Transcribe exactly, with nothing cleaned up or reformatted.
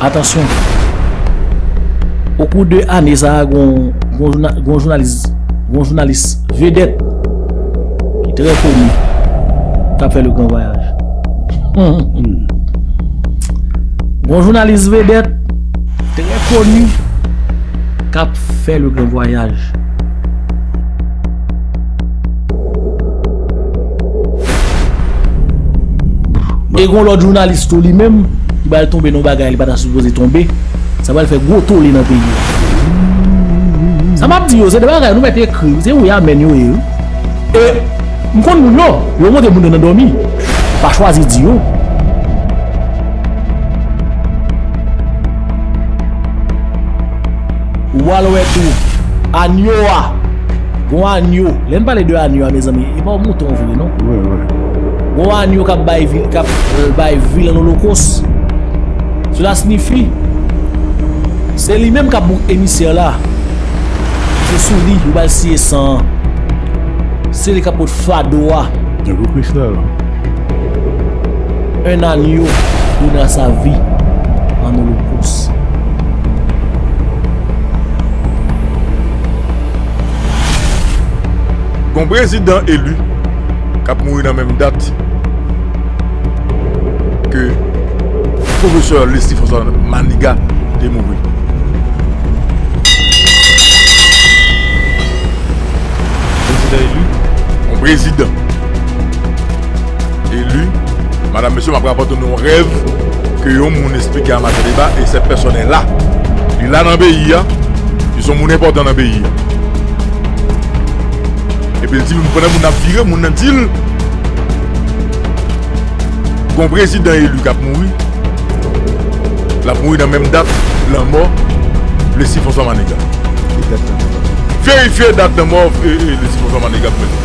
Atansyon! Okou de ane sa a, gon, gon, jouna- gon jounalis, gon jounalis vedèt ki trè koni k ap fè le gran vwayaj. Gon jounalis vedèt trè koni k ap fè le gran vwayaj. E gon lòt jounalis tou li menm ki pral tonbe nan bagay li pa ta sipoze tonbe. Sa pral fè gwo tole nan peyi a. Sa m ap di yo, se de bagay nou mèt ekri, se wi amèn yo ye wi. E m konn moun yo, yo montre moun yo nan dòmi. Pa chwazi di yo. Ou pral wè tou, anyo a, gon anyo. Lè n pale de anyo a, mezanmi, e pa yon mouton vre, non. Wi, wi. Gon anyo k ap bay vi, k ap, euh, bay vi lan olokos. Sela siyifi, se li menm k ap bouk emisyè la. Se sou li, yo pral siye san an. Se li k ap pot fado a. Tankou Kris la. Un agneau donna sa vie en holocauste. Gon prezidan eli k ap mouri nan menm dat ke pwofesè Leslie François Manigat te mouri. Prezidan eli? Yon prezidan eli. Madam, mesye, m ap rapòte nou yon rèv ke yon moun esplike a Maten Deba, et cette personne est là. Li la nan peyi a, li se yon moun enpòtan nan peyi a. Epi l di, pandan moun nan ap vire, moun nan di l, gon prezidan eli k ap mouri. L ap mouri nan menm dat lanmò Leslie François Manigat. Verifye dat lanmò, e, e, Leslie François Manigat pou mwen.